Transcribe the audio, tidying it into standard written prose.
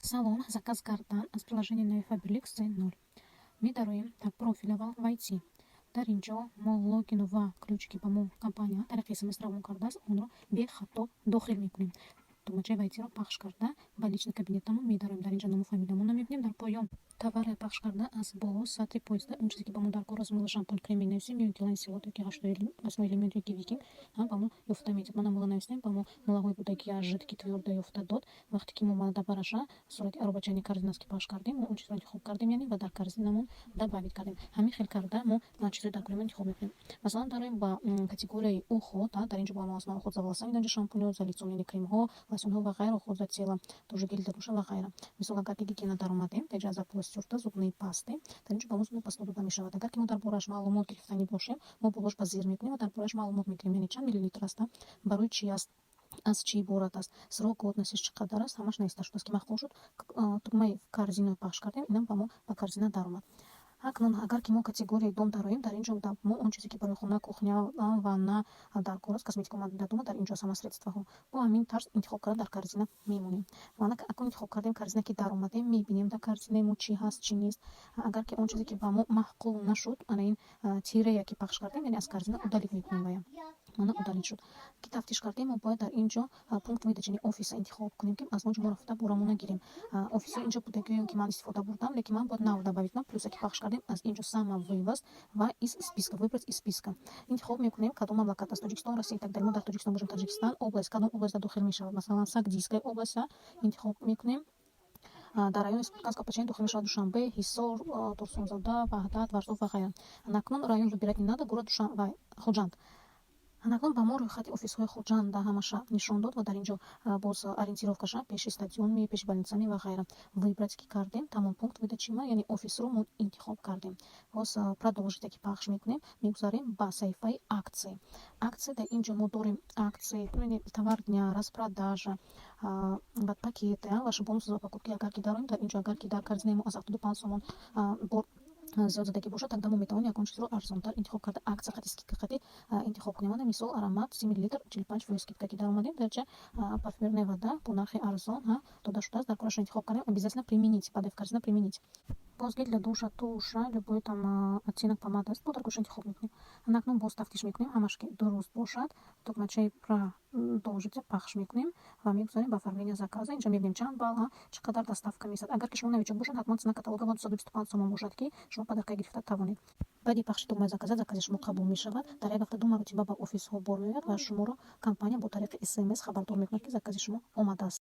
Салом. Заказ кардан аз приложение нави Faberlic C0. Медароем так профиль аввал, «Войти». Дар ин ҷо мо логину ва ключе, ки ба мо компания тариқи СМС равон кардааст, онро бехато дохил мекунем. Тугмачаи «Войти»-ро пахш карда, ба личный кабинетамон медароем. Дар ин ҷо ному фамилиямонро мебинем. Дар поён товарро пахш карда, аз боло сатри поиста он чизе, ки ба мо дар кор аст, мыло, шампунь, крем менависем ё ин ки Ланселот ёки восьмой элемент ёки Викинг ба мо ёфта медиҳад. Мана, мыло нависем, ба мо мылоҳои будагӣ жидкий, твёрдый ёфта дод. Вақте ки мо дар бараша сурати аробачани корзина аст, ки пахш кардем, мо он чизро интихоб кардем, яъне ва дар корзинамон добавить кардем. Ҳамин хел карда мо чизҳои дар коримон интихоб мекунем. Масалан, дароем ба категорияи уход. Дар ин ҷо ба мо аслан уход за волосами, дар инҷо шампуньҳо, за лицом, яъне кремҳо, лосьонҳо ва ғайра, уход за телом тоже гель для душа ва ғайра. Мисол, агар ки гигиена даромадем, дар инҷо за полость стёрта зубные пасты, дар инҷо ба мо зубные паста дода мешавад. Агар ки мо дар борааш маълумот гирифтанӣ бошем, мо болош ба зер мекунем ва дар борааш маълумот мегирем, яъне чанд миллилитр аст, барои чи аст, аз чӣ иборат аст, срок годности чӣ қадар аст, ҳамаш нависта шудааст. Ки маъқул шуд, тугмаи «Корзинаро» пахш кардем, инам ба мо ба корзина даромад. Акнун, агар ки мо категорияи дом дароем, дар ин ҷо мо он чизе, ки барои хона, кухня, ванна дар кор аст, косметика для дома, дар ин ҷо аст ҳама средствоҳо. Бо ҳамин тарз интихоб карда, дар корзина мемонем. Ва акнун интихоб кардем, корзина ки даромадем, мебинем, дар корзинаи мо чӣ ҳаст, чӣ нест. Агар ки он чизе, ки ба мо маъқул нашуд, ана ин тирея ки пахш кардем, яъне аз корзина удалить мекунем вая. Мана, удалить шуд. Ки тафтиш кардем, мо бояд дар ин ҷо пункт выдачи, яъне офиса интихоб кунем, ки аз он ҷо мо рафта борамона гирем. Офисҳо инҷо будагиён, ки ман истифода бурдам, лекин ман бояд нав добавить кунам. Плюса ки пахш кардем, аз ин ҷо самовывоз ва из списка, выбрать из списка. Интихоб мекунем, кадом мамлакат аст: Тоҷикистон, Россия и так далее. Мо дар Тоҷикистон бошем, Таҷикистан, область, кадом область дохил мешавад, масалан, Согдийская область интихоб мекунем. Дар райони республиканского подчинения дохил мешавад Душанбе, Ҳисор, Турсунзода, Ваҳдат, Варзоб ва ғайра. Акнун район выбирать не надо, город Хуҷанд. Акнун ба мо рӯйхати офисҳои Хуҷанда ҳамаша нишон дод ва дар ин ҷо боз ориентировкаша пеши стадионми, пеши больницами ва ғайра. Выбрать ки кардем, тамом, пункт выдачи ма, яъне офисро мо интихоб кардем. Боз «Продолжить» ки пахш мекунем, мегузарем ба саҳифаи акции. Акция, дар ин ҷо мо дорем акции, яъне товар дня, распродажа, баъд пакеты, ваши бонусы за покупки. Агар ки дароем, дар ин ҷо, агар ки дар корзинаи мо аз 75 сомон бор зиёд задагӣ бошад, тогда мо метавонем ягон чизро арзонтар интихоб карда, акция қати, скидка қати интихоб кунем. Ана, мисол, аромат 30 миллилитр, 45% скидка ки даромадем, дар ҷа парфюмерная вода бо нархи арзон дода шудааст. Дар корашро интихоб кардем, обязательно применить, падай в корзина, применить. Боз гель для душа, туша, любой там оттенок помада аст, бо дар корашро интихоб мекунем. Акнун боз тафтиш мекунем, ҳамаш ки дуруст бошад, тугмачаи «Продолжить» пахш мекунем ва мегузарем ба оформление заказа. Инҷа мебинем, чанд балл, чӣ қадар доставка месад. Агар ки шумо новичок бошед, ҳатман цена каталога бояд 225 сомон бошад, ки шумо подарка гирифта тавонед. Баъди пахши тугмаи «Заказать», закази шумо қабул мешавад. Дар як ҳафта ду маротиба ба офисҳо бор меояд ва шуморо компания бо тариқи СМС хабардор мекунад, ки закази шумо омадааст.